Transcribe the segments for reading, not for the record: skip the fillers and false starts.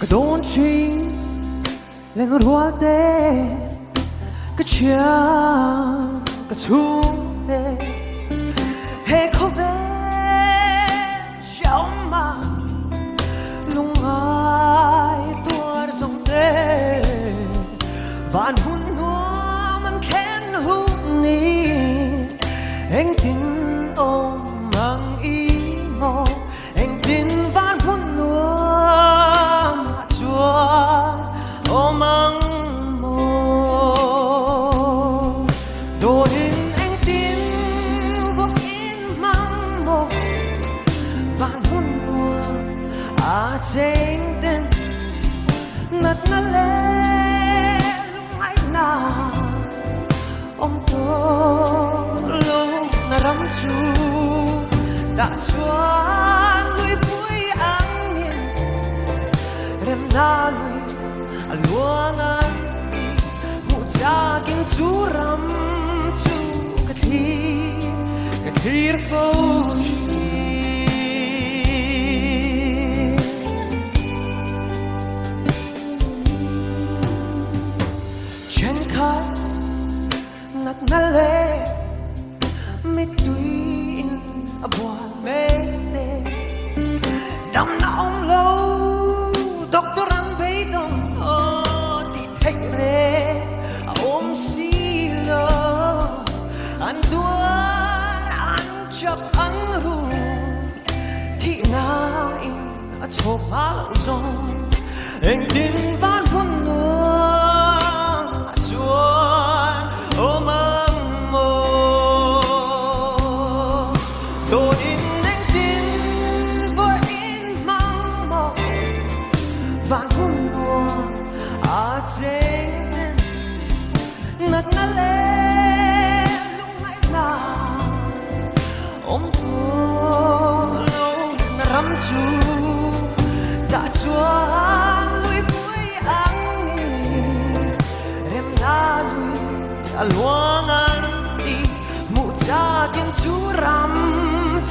Ka dawn thin leng rual te ka thian ka chhungte he khawvel hreawm ah lungngai tuar zawng te van hun nuam an thlen hun ni engtin awm ang i maw Engtin van hun nuam ah chuan awm ang maw? Dawhin engtin vawk in hmang maw? Van hun nuam a cheng ten natna leh lungngaihna Awm tawh lo na ram chu dah chuan luipui angin remna lui a luang a ni. Hmuh chakin chu ram chu ka thlir, ka thlir fo thin. Thenkhat natna leh mittui in a bual mek te. Damna awm lo doctor an beidawng aw tih theih reng a awm si lo. An tuar an chap an ru thihna in A chhawk hma loh zawng engtin van hmun nuam a chuan awm ang maw? Dawhin engtin vawiin hmang maw? Van hmun nuam a cheng ten natna leh lungngaihna Awm tawh lo na ram chu dah chuan luipui ang ni remna lui a luang ang ni hmuh chakin chu ram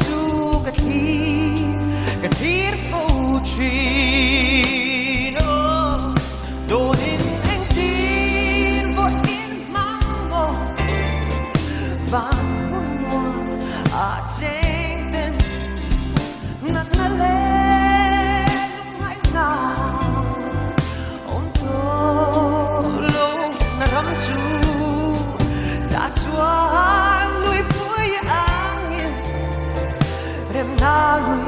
chu ka thlir ka thlir fo thin aw dawnin engtin vawiin hmang maw Van hun nuam a cheng ten natna leh lungngaihna awm tawh lo na ram chu dah chuan luipui angin remna lui.